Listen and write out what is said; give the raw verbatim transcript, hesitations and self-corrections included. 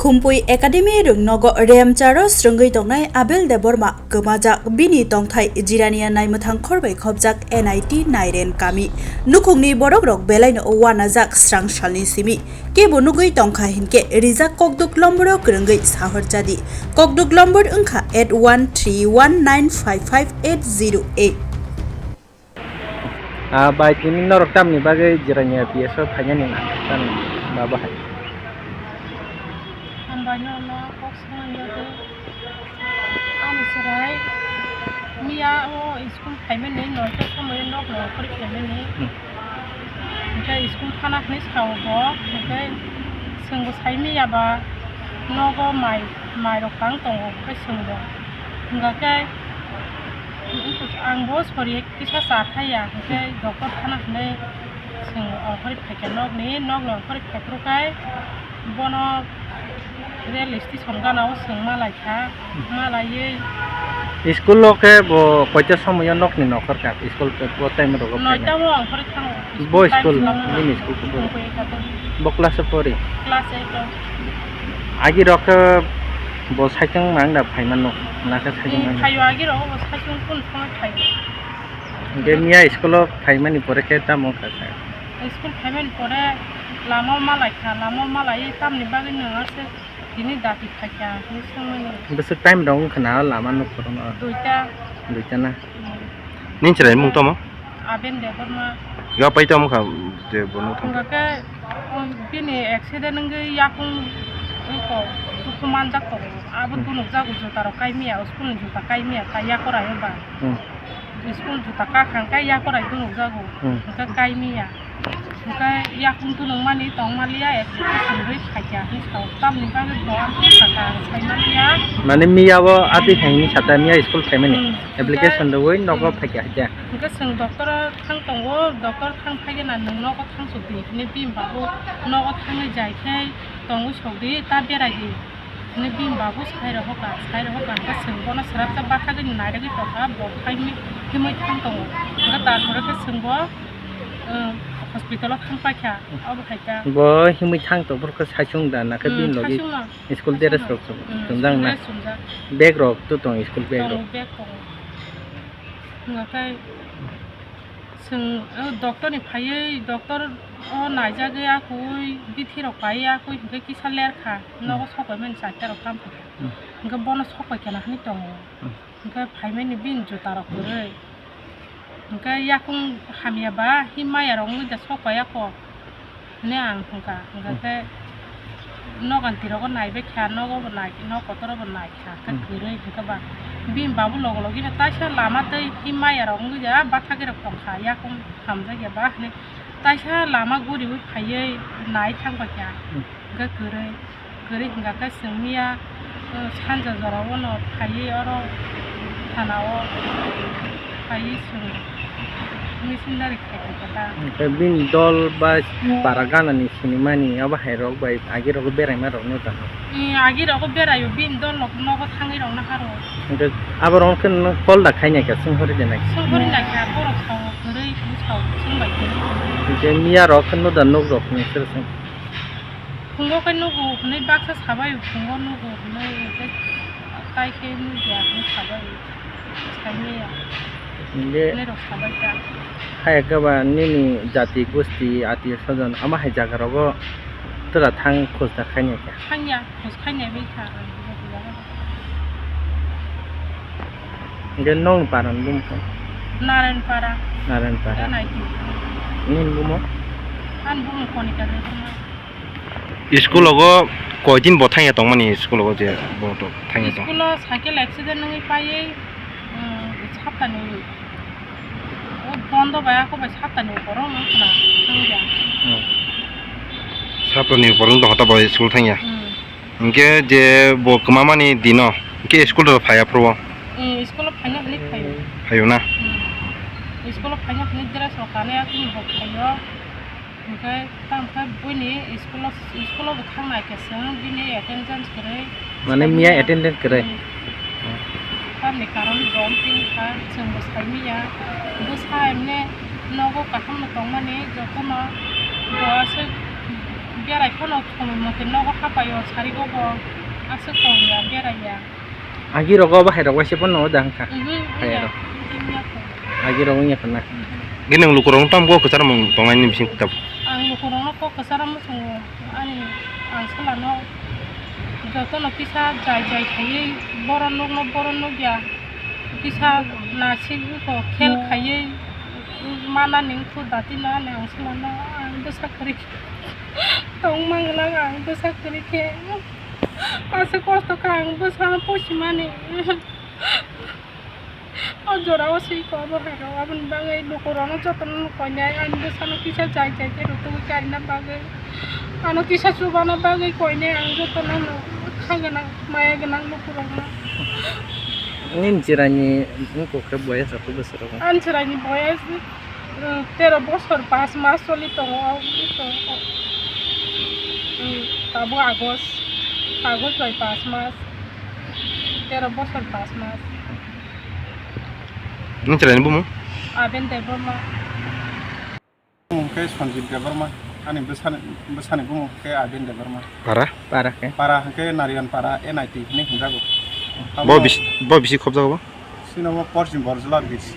Khumpui Academy rwngnogo Remcharo srwngwi tongnai Abel Debbarma kwmajak, bini tongthai Jirania naimwthang khorbai khopjak N I T Nairen kami. Nukhungni borokrok belaino uanajak srang salni simi. Kebo nugwi tongkha hinkhe rijak kokduk lomboro kwrwngwi sahor chadi. Kokduk lombor wngkha eight one three one nine five five eight zero eight. Ah, bai, tini norok tamni bagwi Jirania P S o phainani tamni ba bahai? Hambai norokno kok swngna yagwi. Ani chwrai miya o school phaimani, noita somoi nok no okhorwi phaimani. Hmm. Hwnkhe school thana hwnwi sao bo, hwnkhe chwngbo sai miya ba nogo mai, mairok tang tongo, hwnkhe chwngbo. Hwnkha khe ang bo sori kisa cha thaya, hwnkhe doctor thana hwnwi chwng okhorwi phaikha nokni, nokni okhorwi phaiphuru khe bono rail station gana o chwng malaikha, malaiwi. School o khe bo koita somoi o nokni nokhor kha, school o time rogo phainai? Noita o okhorwi thango. Bo school, bini school kuphur? Bo class o pori? Class eight o. Agi rok khe bo cycle mang da phaimano, na khe cycle mang da? Phaio, agi rok bo cycle kun phone phaio. Hwnkhe miya school o phaimani pore khe tamo wngkha sa? School phaimani pore lama o malaikha, lama o malaiwi tamni bagwi nwng aswk tini dati phaikha hinwi swngmani. Bwswk time rok wngkha na lama nukhorokno? Duita. Duita na? Hmm. Nini chwrai mung tamo? Aben Debbarma. Yapai tamo kha je bono thang. Hwnkha khe, um, bini accident wngwi yakung eko dukhu manjak tongo. Abo, hmm, dunukjago juta rok kai miya, school ni juta kai miya, kai yakorai o ba. Hmm. School juta kakhang kai yakorai dunukjago. Hmm. Hwnkhe kai miya. Hwnkhe yakung dunukmani tongmaliya, accident wngwi phaikha hinwi sao. Tamni bagwi bo ang thangkha ang saimaliya. Mane miya bo atwi khaini sata miya school phaimani? Hmm. Application rwwi nogo, hmm, phaikha hwnkhe? Hwnkhe chwng doctor o thang tongo, doctor thang phaikhe na nwng nogo thangsok di hinwi bini babu nogo thangwi jai khe tongwi sok di, ta berai di hinwi bini babu sai rohorkha, sai rohorkha hwnkhe chwng bono swrapsa bathagwi nairogwi tongkha, bo thangwi himwi thang tongo. Hwnkhe tarpore khe chwng bo, um, hospital o thang paikha, obo hai kha. Bo himwi thang tongphuru khe saichung da, nakhe, hmm, bini logi saichung no. School dress rok chum-, hmm, chumjak na? School dress chumjak. Bag rok to tong, school bag rok? Tongo, bag tongo. Hwnkhe chwng, o, doctor ni phaiwi, doctor o naijagwi akui bithi rok paiwi akui hwnkhe kisa lerkha, hmm, nogo sok paimani charta rok tamo. Hmm. Hwnkhe bono sok paikha na hinwi tongo. Hmm. Hwnkhe phaimani bini juta rok kwrwi. Hwnkhe yakung hamya ba himaya rok wngwi da sok paiya kho. Hwnwi ang hwnkha, hwnkha khe nogan tirogo naibaikha, nogo bo nai, nok kotoro bo naikha, khe, hmm, kwrwi hwnkhe ba bini babu logo logino taisa lama tei himaya rok wngwi ya bathagwi rok tongkha, yakung hamjakya ba hwnwi taisa lama guriwi phaiwi nai thangbaikha, hmm, hwnkhe kwrwi. Kwrwi hwnkha khe chwng miya, o, sanja jorao no phaiwi oro thanao phaiwi chwng missionary khaikha ta. Hwnkhe bini dol ba para ganani sinimani abo hai rok bai agi rogo beraima rok no tamo? Ee, agi rogo beraio, bini dol rok nogo thangwi rok naharo. Hwnkhe abo rok khe no call da khainai kha, swnghori de nai? Swnghori nai kha, borok sao kwrwi, sao chwng bai kwrwi. Hwnkhe miya rok khe no da nuk rok ni sir sing? Phungo khe nugo hwnwi baksa sabai, phungo nugo hwnwi, hwnkhe tai khe nukya hwnwi sabai, saimanya. Hwnkhe hwnwi rok sabai ta. Hayakhe ba nini jati, gusti, atiyo sojon, ama hai jaga rogo tura thang khojna khainai kha? Thangya, khoj khainai bai kha ang. Hwnkhe nong paran bumung? Narayanpara. Narayanpara. N I T. Nini bumung? Ani bumung Konika Debbarma. School ogo koidin bo thangya tongmani, school ogo je bo to thangya tong? School o cycle accident wngwi paiwi, um, saptani, o bondo bai, ako bai saptani borok wngkha na thangya. Hmm. Saptani borok wngkha, hoto bo school thangya? Hmm. Hwnkhe je bo kwmamani dino, hwnkhe school rok phaiya phuru o? Ee, school o phaina hwnwi phaio. Phaio na? Hmm. School o phaina hwnwi dress rok kanwi, akuni bo phaio. Hwnkhe tamo khe buini school o, school o bo thang nai khe chwng bini attendance kwrwi. Mane miya attendance kwrwi? Hmm. Tamni karon bo wng tong kha, chwng bo sai manya. Bwsa emne nogo kaham no tongmani, jotono bo aswk Berai phano somoi mote nogo hapaio, sarigo bo aswk tongya, beraiya. Agi rogo bahai rok waisa phano nogo da wngkha. Mhm, wngya. Hai rok. Wngya kho. Agi rogo wngya kho na. Mhm. Gini lukurok tamo kok kwchar mung tongnai ni bising tab. Ang lukurokno kok kwcharo muchungo, ani ang salano jotono kisa jai jai khaiwi, boron nukno boron nukya, kisa nasik wngkho khel khaiwi, mana ni wngkho dati no ani ang salano, ang bwsa kwrwi khe tongma gwnang, ang bwsa kwrwi khe aswk kosto kha ang bwsano pusimani. O jora o swi ko bo hai rok, aboni bagwi lukurokno jotono no koinai, ani bwsano kisa jai jai khe rwtugwi karina bagwi, ano kisa chubana bagwi koinai ang jotono no kha gwnang, maya gwnang lukurokno. Nini chwraini wngkha khe boyes rok bwswk rok? Ani chwraini boyes, uh, tero bosor pas mas choli tongo, o, o, o, um, tabuk August, August bai pas mas, tero bosor pas mas. Nini chwraini bumung? Aben Debbarma. Bumung khe Sanjib Debbarma, ani bwsani, bwsani bumung khe Aben Debbarma. Para? Para khe? Para hwnkhe Nariyan Para, N I T hinwi hwnjago. Bo bisi, bo bisi khobjago bo? Sino bo Porjim Borjla bisi.